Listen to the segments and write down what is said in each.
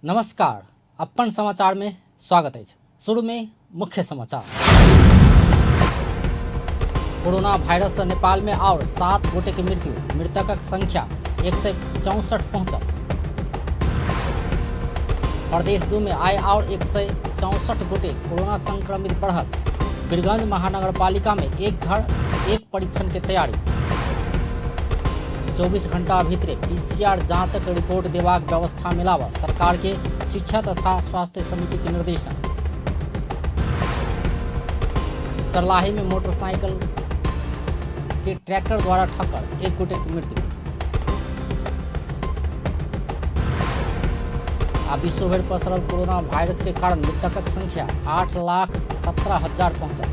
नमस्कार, अपन समाचार में स्वागत अछि। शुरू में मुख्य समाचार। कोरोना वायरस से नेपाल में और 7 गोटे के मृत्यु, मृतकक संख्या 164 पहुंचल। प्रदेश 2 में आइ और 164 गोटे कोरोना संक्रमित बढ़ल। बीरगंज महानगरपालिका में एक घर एक परीक्षण के तैयारी। 24 घंटा भीतरे पीसीआर जांचक रिपोर्ट देबाक व्यवस्था मिलावा सरकार के शिक्षा तथा स्वास्थ्य समिति के निर्देशन। सरलाही में मोटरसाइकिल के ट्रैक्टर द्वारा ठक्कर, एक गोटे की मृत्यु। आ विश्व भरि पसरल कोरोना वायरस के कारण मृतकक संख्या 8,17,000 पहुंचल।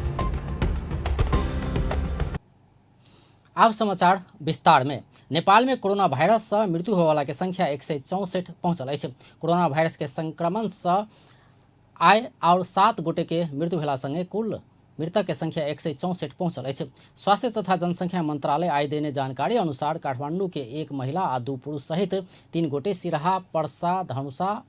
आब समाचार विस्तार में। नेपाल में कोरोना वायरस से मृत्यु होयवाला के संख्या 164 पहुंचल अछि। कोरोना वायरस के संक्रमण से आइ और 7 गोटे के मृत्यु भेला संगे कुल मृतक के संख्या 164 पहुंचल अछि। स्वास्थ्य तथा जनसंख्या मंत्रालय आइ देने जानकारी अनुसार काठमांडू के एक महिला आ 2 पुरुष सहित 3 गोटे सिरहा, परसा, धनुषा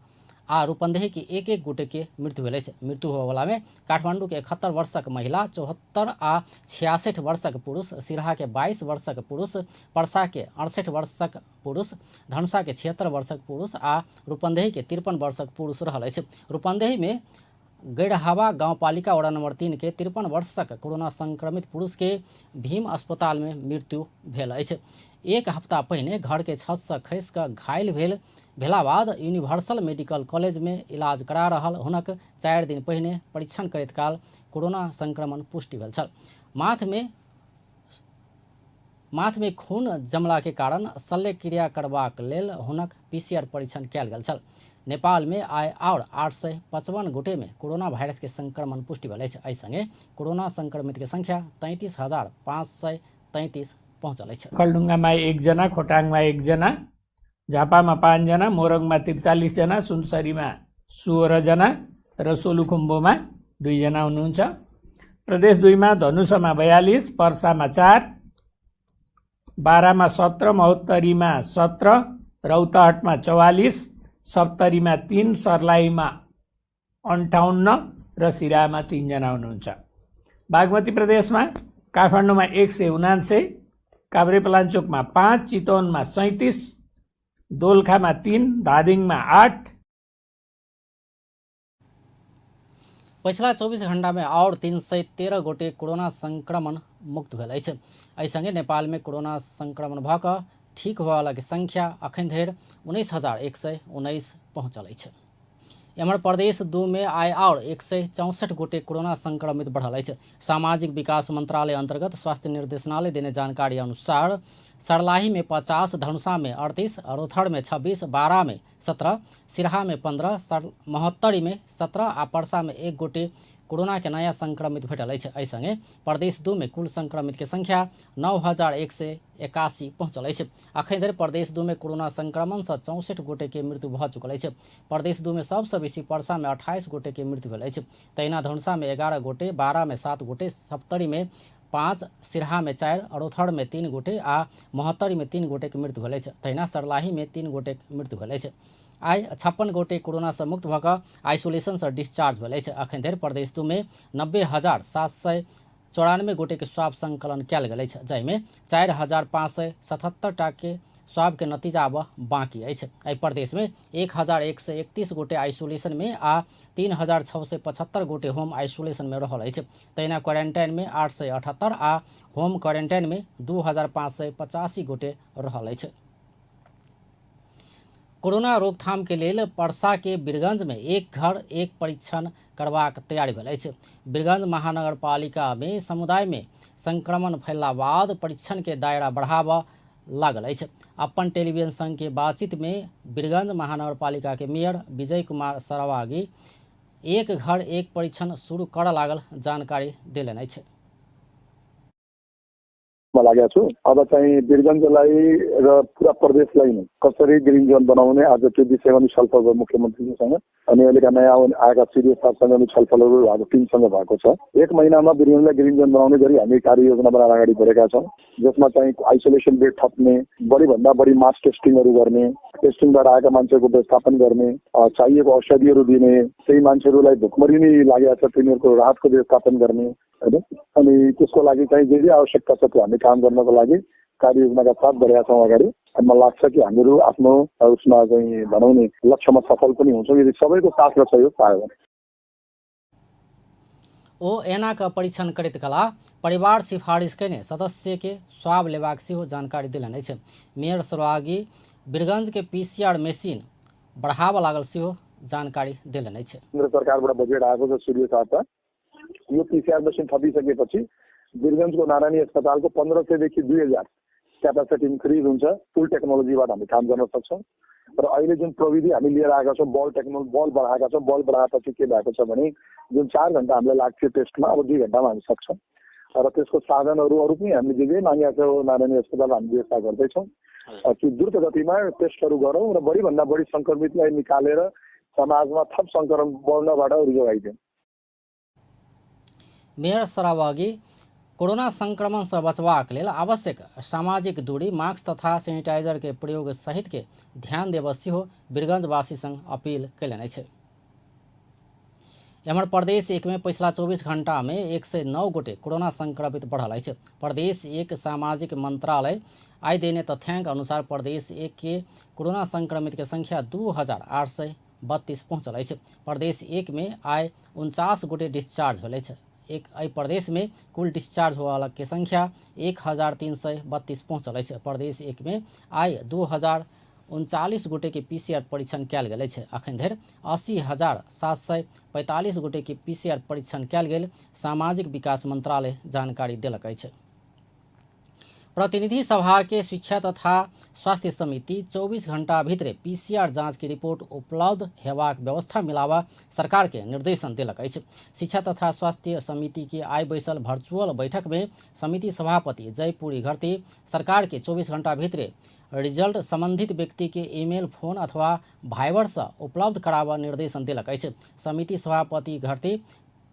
आ रूपन्देही के एक एक गोटे के मृत्यु भेल अछि। मृत्यु होयवाला में काठमांडू के 71 वर्षक महिला, 74 आ 66 वर्षक पुरुष, सिरहा के 22 वर्षक पुरुष, परसा के 68 वर्षक पुरुष, धनुषा के 76 वर्षक पुरुष आ रूपन्देही के 53 वर्षक पुरुष रहल अछि। रूपन्देही में गैरहावा गांवपालिका वार्ड नंबर 3 के 53 वर्षक कोरोना संक्रमित पुरुष के भीम अस्पताल में मृत्यु भेल अछि। एक हफ्ता पहिने घर के छत से खसि कऽ घायल भेला बाद यूनिवर्सल मेडिकल कॉलेज में इलाज करा रहल हुनक 4 दिन पहिने परीक्षण करैत काल कोरोना संक्रमण पुष्टि भेल छल। माथ में खून जमला के कारण शल्य क्रिया करबाक लेल हुनक पीसीआर परीक्षण कयल गेल छल। नेपाल में आइ और 855 गोटे में कोरोना वायरस के संक्रमण पुष्टि भेल अछि। एहि संगे कोरोना संक्रमित के संख्या 33,533 पहुंचल अछि। ओखलढुङ्गामा 1 जना, खोटाङमा 1 जना, झापामा 5 जना, मोरङमा 43 जना, सुनसरीमा 16 जना र सोलुखुम्बुमा 2 जना हुनुहुन्छ। प्रदेश 2 मा धनुषामा 42, पर्सामा 4, बारामा 17, महोत्तरीमा 17, रौतहटमा 44, सप्तरीमा 3, सर्लाहीमा 58 र सिराहामा 3 जना हुनुहुन्छ। बागमती प्रदेशमा काठमाडौँमा 179, काभ्रेपलाञ्चोकमा 5, चितवनमा 37, दोलखामा 3, धादिङमा 8। पछिला 24 घंटा में और 313 गोटे कोरोना संक्रमण मुक्त भेल अछि। एहि संगे नेपाल में कोरोना संक्रमण भऽ कऽ ठीक होयवाला के संख्या अखन धरि 19,119 पहुंचल अछि। एम्हर प्रदेश 2 में आइ और 164 गोटे कोरोना संक्रमित बढ़ल अछि। सामाजिक विकास मंत्रालय अंतर्गत स्वास्थ्य निर्देशनालय देने जानकारी अनुसार सरलाही में 50, धनुषा में 38, रौथर में 26, बारा में 17, सिरहा में 15, महोत्तरी में 17 आ परसा में 1 गोटे कोरोना के नया संक्रमित भेटल अछि। एहि संगे प्रदेश 2 में कुल संक्रमित के संख्या 9,181 पहुंचल अछि। अखन धरि प्रदेश 2 में कोरोना संक्रमण से 64 गोटे के मृत्यु भऽ चुकल अछि। प्रदेश 2 में सबसँ बेसी परसा में 28 गोटे के मृत्यु भेल अछि। तहिना धनुषा में 11 गोटे, बारा में 7 गोटे, सप्तरी में 5, सिरहा में 4, रौथर में 3 गोटे आ महोत्तरी में 3 गोटे के मृत्यु भेल अछि। तहिना सरलाही में 3 गोटे के मृत्यु भेल अछि। आइ 56 गोटे कोरोना से मुक्त भऽ कऽ आइसोलेशन से डिस्चार्ज भेल अछि। अखन धरि प्रदेश 2 में 90,794 गोटे के स्वाब संकलन कयल गेल अछि, जाहिमे 4,577 टा के स्वाब के नतीजा आब बाकी अछि। एहि प्रदेश में 1,131 गोटे आइसोलेशन में आ 3,675 गोटे होम आइसोलेशन में रहल अछि। तहिना क्वारेंटाइन में 878 आ होम क्वारेंटाइन में 2,585 गोटे रहल अछि। कोरोना रोकथाम के लेल परसा के बीरगंज में एक घर एक परीक्षण करबाक तैयारी भेल अछि। बीरगंज महानगरपालिका में समुदाय में संक्रमण फैलला बाद परीक्षण के दायरा बढ़ाबऽ लागल अछि। अपन टेलीविजन संग के बातचीत में बीरगंज महानगरपालिका के मेयर विजय कुमार सरावगी एक घर एक परीक्षण शुरू करऽ लागल जानकारी देलनि अछि। लागेको छु। अब चाहिँ वीरगञ्जलाई र पुरा प्रदेशलाई नै कसरी ग्रिन जोन बनाउने आज त्यो विषयमा पनि छलफल भयो मुख्यमन्त्रीसँग अनि अहिलेका नयाँ आएका सिडिओ साहबसँग पनि छलफलहरू भएको टिमसँग भएको छ। एक महिनामा वीरगञ्जलाई ग्रिन जोन बनाउने गरी हामी कार्ययोजना बनाएर अगाडि बढेका छौँ, जसमा चाहिँ आइसोलेसन बेड थप्ने, बढीभन्दा बढी मास टेस्टिङहरू गर्ने, टेस्टिङबाट आएका मान्छेको व्यवस्थापन गर्ने, चाहिएको औषधिहरू दिने, त्यही मान्छेहरूलाई भुखमरी नै लागेको छ तिनीहरूको राहतको व्यवस्थापन गर्ने हैन। अनि त्यसको लागि चाहिँ जे जे आवश्यकता छ त्यो हामी काम गर्नको लागि कार्ययोजनाका साथ बढेका छौँ अगाडि। अनि मलाई लाग्छ कि हामीहरू आफ्नो उसमा चाहिँ भनौँ नि लक्ष्यमा सफल पनि हुन्छौँ यदि सबैको साथ र सहयोग पायो भने। ओ एना क परीक्षण करैत कला परिवार सिफारिश कयने सदस्य के स्वाब लेबाक सेहो जानकारी देलनि अछि। मेयर सरावगी वीरगंज के पीसीआर मशीन बढ़ाबऽ लागल सेहो जानकारी देलनि अछि। केन्द्र सरकारबाट बजेट आएको छ सूर्य साहब, यो पीसीआर मसिन थपिसकेपछि वीरगञ्जको नारायणी अस्पतालको 1500 देखि 2000 क्यापासिटी इन्क्रिज हुन्छ। फुल टेक्नोलोजीबाट हामी काम गर्न सक्छौँ र अहिले जुन प्रविधि हामी लिएर आएका छौँ, बल टेक्नोलोजी बल बढाएका छौँ। बल बढाएपछि के भएको छ भने जुन 4 घन्टा हामीलाई लाग्थ्यो टेस्टमा, अब 2 घन्टामा हामी सक्छौँ र त्यसको साधनहरू अरू पनि हामीले जे जे मागेका छौँ नारायणी अस्पतालमा हामी व्यवस्था गर्दैछौँ कि द्रुत गतिमा टेस्टहरू गरौँ र बढीभन्दा बढी सङ्क्रमितलाई निकालेर समाजमा थप सङ्क्रमण बढ्नबाट जोगाइदिउँ। मेयर सरावगी कोरोना संक्रमण से बचबाक लेल आवश्यक सामाजिक दूरी, मास्क तथा सैनिटाइजर के प्रयोग सहित के ध्यान देबऽ सेहो वीरगंजवासी संग अपील कयलनि अछि। एम्हर प्रदेश एक में पछिला 24 घंटा में 109 गोटे कोरोना संक्रमित बढ़ल अछि। प्रदेश एक सामाजिक मंत्रालय आइ देने तथ्यांक अनुसार प्रदेश एक के कोरोना संक्रमित के संख्या 2832 पहुँचल अछि। प्रदेश एक में आइ 49 गोटे डिस्चार्ज भेल अछि। एक एहि प्रदेश में कुल डिस्चार्ज होवला के संख्या 1332 पहुँचल अछि। प्रदेश एक में आइ 2039 गोटे के पीसीआर परीक्षण कयल गेल अछि। अखन धरि 80,745 गोटे के पीसीआर परीक्षण कयल गेल सामाजिक विकास मंत्रालय जानकारी देलक अछि। प्रतिनिधि सभा के शिक्षा तथा स्वास्थ्य समिति 24 घंटा भीतरे पीसीआर जांच के रिपोर्ट उपलब्ध हेबाक व्यवस्था मिलावा सरकार के निर्देशन देलक अछि। शिक्षा तथा स्वास्थ्य समिति के आइ बैसल वर्चुअल बैठक में समिति सभापति जयपुरी घरती सरकार के 24 घंटा भीतरे रिजल्ट संबंधित व्यक्ति के ईमेल, फोन अथवा भाइबर से उपलब्ध कराबऽ निर्देशन देलक अछि। समिति सभापति घरती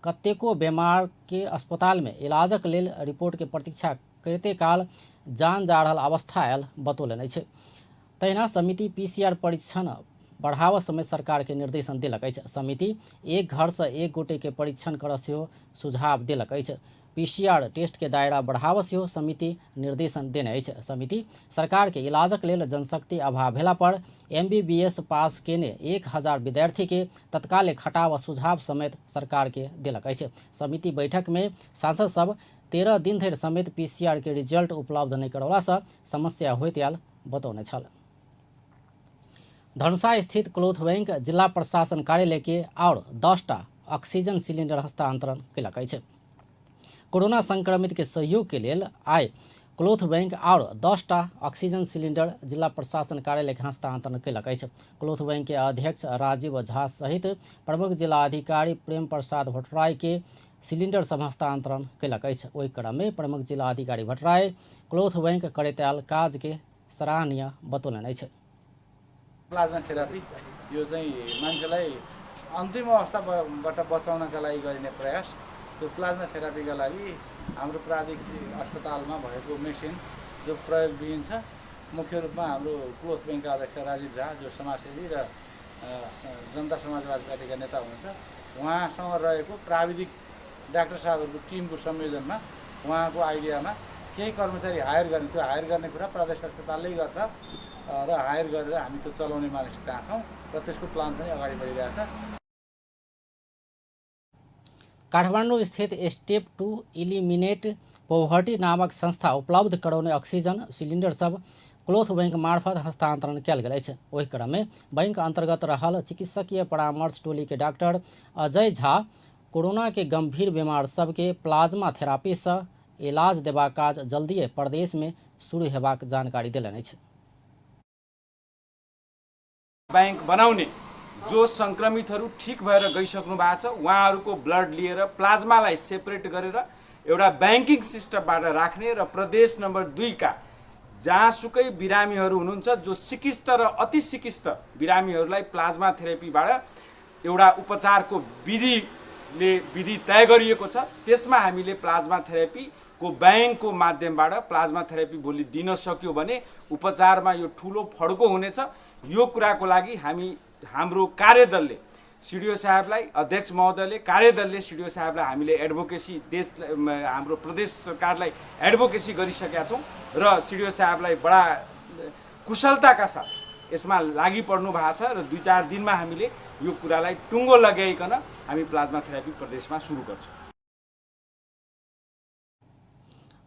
कतेको बीमार के अस्पताल में इलाजक लेल रिपोर्ट के प्रतीक्षा करिते काल जान जा रहल अवस्था आयल बतौलनि अछि। तहिना समिति पीसीआर परीक्षण बढ़ावा समेत सरकार के निर्देशन देलक अछि। समिति एक घर से एक गोटे के परीक्षण करऽ सेहो सुझाव देलक अछि। पीसीआर टेस्ट के दायरा बढ़ावा सेहो समिति निर्देशन देने अछि। समिति सरकार के इलाजक लेल जनशक्ति अभाव भेला पर एमबीबीएस पास केने 1000 विद्यार्थी के तत्काल खटाव सुझाव समेत सरकार के देलक अछि। समिति बैठक में सांसद सब 13 दिन धरि समेत पीसीआर के रिजल्ट उपलब्ध नहि करौला से समस्या होइत आयल बतौने छल। धनुषा स्थित क्लोथ बैंक जिला प्रशासन कार्यालय के और 10टा ऑक्सीजन सिलिंडर हस्तांतरण कयलक अछि। कोरोना संक्रमित के सहयोग के लेल आइ क्लोथ बैंक और 10टा ऑक्सीजन सिलिंडर जिला प्रशासन कार्यालय के हस्तांतरण कयलक अछि। क्लोथ बैंक के अध्यक्ष राजीव झा सहित प्रमुख जिला अधिकारी प्रेम प्रसाद भट्टराय के सिलिंडर सब हस्तांतरण कयलक अछि। ओहि क्रम में प्रमुख जिला अधिकारी भट्टराय क्लोथ बैंक करैत आयल काज के सराहनीय बतौलनि अछि। प्लाज्मा थेरापी यो चाहिँ मान्छेलाई अन्तिम अवस्थाबाट बचाउनका लागि गरिने प्रयास। त्यो प्लाज्मा थेरापीका लागि हाम्रो प्रादेशिक अस्पतालमा भएको मेसिन जो प्रयोगविहीन छ, मुख्य रूपमा हाम्रो क्लोथ ब्याङ्कका अध्यक्ष राजीव झा जो समाजसेवी र जनता समाजवादी पार्टीका नेता हुनुहुन्छ, उहाँसँग रहेको प्राविधिक डाक्टर साहबहरूको टिमको संयोजनमा उहाँको आइडियामा केही कर्मचारी हायर गर्ने, त्यो हायर गर्ने कुरा प्रदेश अस्पतालले गर्छ र हायर गरेर हामी त्यो चलाउने मानसिकता छौँ र त्यसको प्लान पनि अगाडि बढिरहेको छ। काठमाडौँ स्थित स्टेप टू इलिमिनेट पोभर्टी नामक संस्था उपलब्ध करौने ऑक्सीजन सिलिंडर सब क्लोथ बैंक मार्फत हस्तांतरण कयल गेल अछि। ओहि क्रम में बैंक अंतर्गत रहल चिकित्सकीय परामर्श टोली के डॉक्टर अजय झा कोरोना के गंभीर बीमार सबके प्लाज्मा थेरापी से इलाज देबाक काज जल्दिए प्रदेश में शुरू हेबाक जानकारी देलनि अछि। बैंक बनाउने जो संक्रमितहरू ठिक भएर गइसक्नु भएको छ उहाँहरूको ब्लड लिएर प्लाज्मालाई सेपरेट गरेर एउटा ब्याङ्किङ सिस्टमबाट राख्ने र प्रदेश नम्बर 2 का जहाँसुकै बिरामीहरू हुनुहुन्छ, जो सिकिस्त र अति सिकिस्त बिरामीहरूलाई प्लाज्मा थेरापीबाट एउटा उपचारको विधिले विधि तय गरिएको छ, त्यसमा हामीले प्लाज्मा थेरापीको ब्याङ्कको माध्यमबाट प्लाज्मा थेरापी भोलि दिन सक्यो भने उपचारमा यो ठुलो फड्को हुनेछ। यो कुराको लागि हामी हाम्रो कार्यदलले सिडिओ साहबलाई, अध्यक्ष महोदयले, कार्यदलले सिडिओ साहबलाई हामीले एडभोकेसी देश हाम्रो प्रदेश सरकारलाई एडभोकेसी गरिसकेका छौँ र सिडिओ साहबलाई बडा कुशलताका साथ यसमा लागि पर्नु भएको छ र 2-4 दिनमा हामीले यो कुरालाई टुङ्गो लगाइकन हामी प्लाज्मा थेरापी प्रदेशमा सुरु गर्छौँ।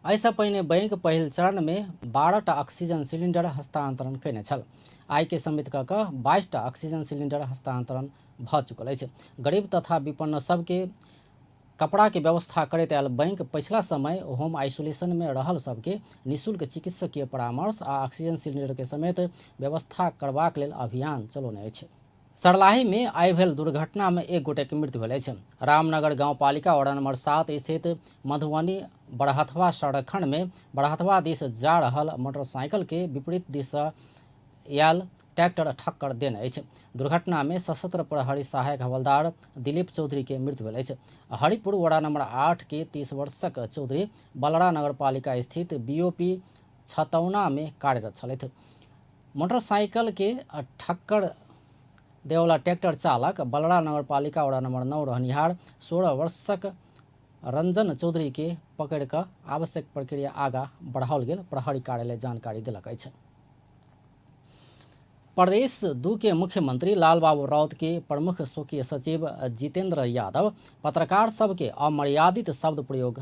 एहिसँ पहिने बैंक पहिल चरणमे 12टा ऑक्सीजन सिलिंडर हस्तांतरण कयने छल। आइ के समेत कऽ कऽ 22टा ऑक्सीजन सिलिंडर हस्तांतरण भऽ चुकल अछि। गरीब तथा विपन्न सबके कपड़ा के व्यवस्था करैत आयल बैंक पछिला समय होम आइसोलेशन में रहल सबके निःशुल्क चिकित्सकीय परामर्श आ ऑक्सीजन सिलिंडर के समेत व्यवस्था करबाक लेल अभियान चलौने अछि। सरलाही में आइ भेल दुर्घटना में एक गोटे के मृत्यु भेल अछि। रामनगर गांवपालिका वार्ड नंबर 7 स्थित मधुबनी बरहथवा सड़क खंड में बरहथवा दिस जा रहल मोटरसाइकिल के विपरीत दिस आयल ट्रैक्टर ठक्कर देने अछि। दुर्घटना में सशस्त्र प्रहरी सहायक हवलदार दिलीप चौधरी के मृत्यु भेल अछि। हरिपुर वार्ड नंबर 8 के 30 वर्षक चौधरी बलरा नगरपालिका स्थित बीओपी छतौना में कार्यरत छलथि। मोटरसाइकिल के ठक्कर देवला ट्रैक्टर चालक बलरा नगरपालिका वार्ड नंबर 9 रहनिहार 16 वर्षक रंजन चौधरी के पकड़ कऽ आवश्यक प्रक्रिया आगा बढ़ाओल गेल प्रहरी कार्यालय जानकारी देलक अछि। प्रदेश 2 के मुख्यमंत्री लालबाबू राउत के प्रमुख स्वकीय सचिव जितेंद्र यादव पत्रकार सबके अमर्यादित शब्द प्रयोग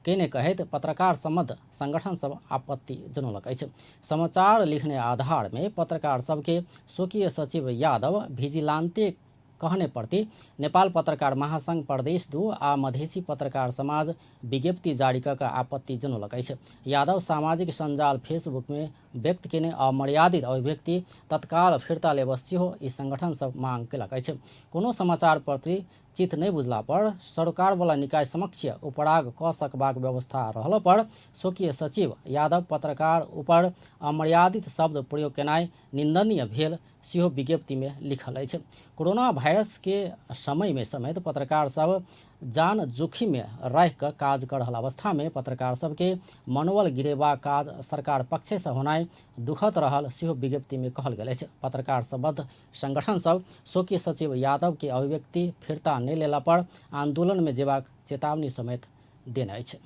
केने कहैत पत्रकार सम्बद्ध संगठन सब आपत्ति जनौलक अछि। समाचार लिखने आधार में पत्रकार सबके स्वकीय सचिव यादव भिजिलांते कहने प्रति नेपाल पत्रकार महासंघ प्रदेश 2 आ मधेसी पत्रकार समाज विज्ञप्ति जारी कऽ आपत्ति जनौलक अछि। यादव सामाजिक सञ्जाल फेसबुक में व्यक्त केने अमर्यादित अभिव्यक्ति तत्काल फिर्ता लेबऽ सेहो ई संगठन सब मांग केलक अछि। कोनो समाचार प्रति चित नहि बुझला पर सरोकारवाला निकाय समक्ष उपराग कऽ सकबाक व्यवस्था रहल पर स्वकीय सचिव यादव पत्रकार ऊपर अमर्यादित शब्द प्रयोग केनाइ निंदनीय भेल सेहो विज्ञप्ति में लिखल अछि। कोरोना वायरस के समय में समेत पत्रकार सब जान जोखिम में राखि कऽ काज कर रहल अवस्था में पत्रकार सबके मनोबल गिरेबाक काज सरकार पक्ष से होनाइ दुखद रहल सेहो विज्ञप्ति में कहल गेल अछि। पत्रकार सम्बद्ध संगठन सब स्वकीय सचिव यादव के अभिव्यक्ति फिर्ता नहि लेला पर आंदोलन में जेबाक चेतावनी समेत देने अछि।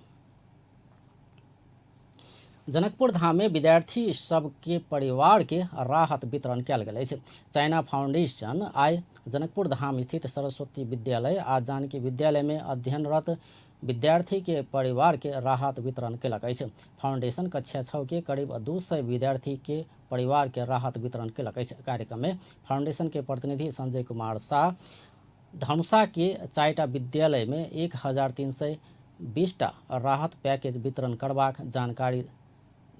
जनकपुर धाम में विद्यार्थी सबके परिवार के राहत वितरण कयल गेल अछि। चाइना फाउंडेशन आइ जनकपुर धाम स्थित सरस्वती विद्यालय आ जानकी विद्यालय में अध्ययनरत विद्यार्थी के परिवार के राहत वितरण केलक अछि। फाउंडेशन कक्षा 6 के करीब 200 विद्यार्थी के परिवार के राहत वितरण केलक अछि। कार्यक्रम में फाउंडेशन के प्रतिनिधि संजय कुमार शाह धनुषा के 4टा विद्यालय में 1320टा राहत पैकेज वितरण करबाक जानकारी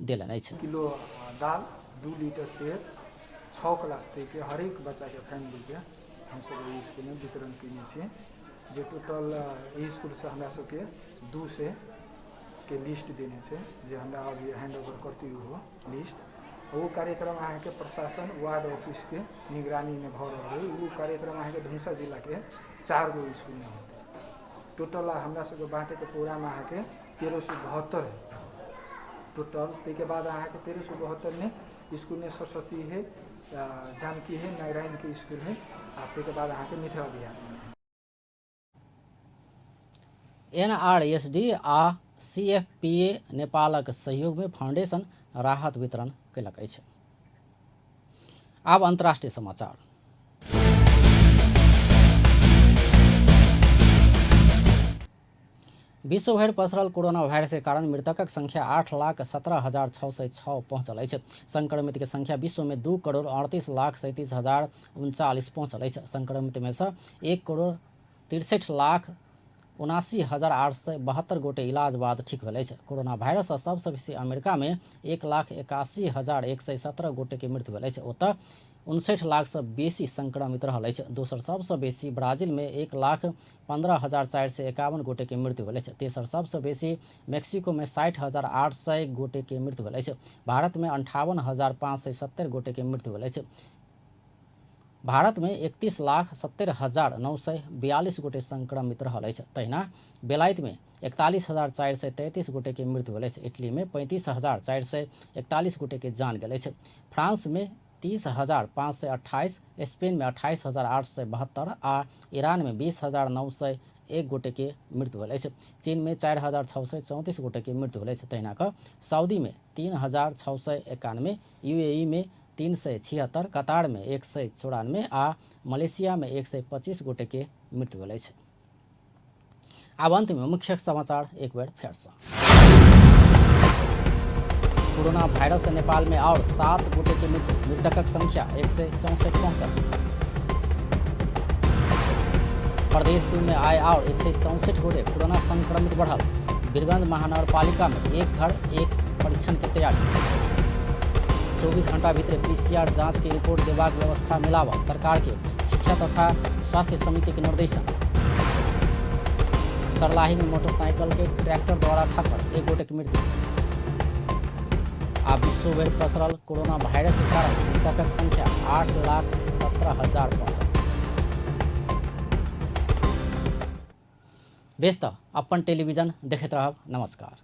देलनि अछि। किलो दाल, 2 लीटर तेल, 6 क्लास तक के हरेक बच्चा के फैमिली के हम सब एहि स्कूल में वितरण कयने छियै, जे टोटल एहि स्कूल से हमरा सबके 200 के लिस्ट देने छै, जे हमरा अभी हैंड ओवर करती हो लिस्ट। वो कार्यक्रम अहाँके प्रशासन वार्ड ऑफिस के निगरानी में भऽ रहल है। वो कार्यक्रम अहाँके धनुषा जिला के 4 गो स्कूल में होतै। टोटल हमरा सबके बाँटैके प्रोग्राम अहाँके 1372 है टोटल। ताहिके बाद अहाँके 1372 में स्कूल में सरस्वती है, जानकी है, नारायण के स्कूल है, आ ताहिके बाद अहाँके मिथिला विहार। एनआरएसडी आ सीएफपीए नेपालक सहयोग में फाउंडेशन राहत वितरण केलक अछि। आब अंतर्राष्ट्रीय समाचार। विश्वभरि पसरल कोरोना वायरस के कारण मृतकक संख्या 8,17,606 पहुंचल अछि। संक्रमित के संख्या विश्व में 2,38,37,039 पहुंचल अछि। संक्रमित में से 1,63,79,872 गोटे इलाज बाद ठीक भेल अछि। कोरोना वायरस सँ सबसँ बेसी अमेरिका में 1,81,117 गोटे के मृत्यु भेल अछि। ओतऽ 59 लाखसँ बेसी संक्रमित रहल अछि। दोसर सबसँ बेसी ब्राजीलमे 1,15,451 गोटेके मृत्यु भेल अछि। तेसर सबसँ बेसी मेक्सिकोमे 60,800 गोटेके मृत्यु भेल अछि। भारतमे 58,570 गोटेके मृत्यु भेल अछि। भारतमे 31,70,942 गोटे संक्रमित रहल अछि। तहिना बेलायतमे 41,433 गोटेके मृत्यु भेल अछि। इटलीमे 35,441 गोटेके जान गेल अछि। फ्रांसमे 30,528, स्पेनमे 28,872 आ ईरानमे 20,901 गोटेके मृत्यु भेल अछि। चीनमे 4,634 गोटेके मृत्यु भेल अछि। तहिना कऽ सऊदीमे 3,691, यूएईमे 376, कतारमे 194 आ मलेशियामे 125 गोटेके मृत्यु भेल अछि। आब अंतमे मुख्य समाचार एक बेर फेरसँ। कोरोना वायरस से नेपाल में और 7 गोटे के मृत्यु, मृतकक संख्या 164 पहुंचल। प्रदेश 2 में आए और 164 गोटे कोरोना संक्रमित बढ़ल। बीरगंज महानगरपालिका में एक घर एक परीक्षण के तैयारी। 24 घंटा भीतर पीसीआर जांच के रिपोर्ट देबाक व्यवस्था मिलावा सरकार के शिक्षा तथा स्वास्थ्य समिति के निर्देशन। सरलाही में मोटरसाइकिल के ट्रैक्टर द्वारा ठक्कर, एक गोटे के मृत्यु। आ विश्व भरि पसरल कोरोना वायरस के कारण मृतकक संख्या 8,17,000 पहुंचल। बेस त अपन टेलीविजन देखैत रहब। नमस्कार।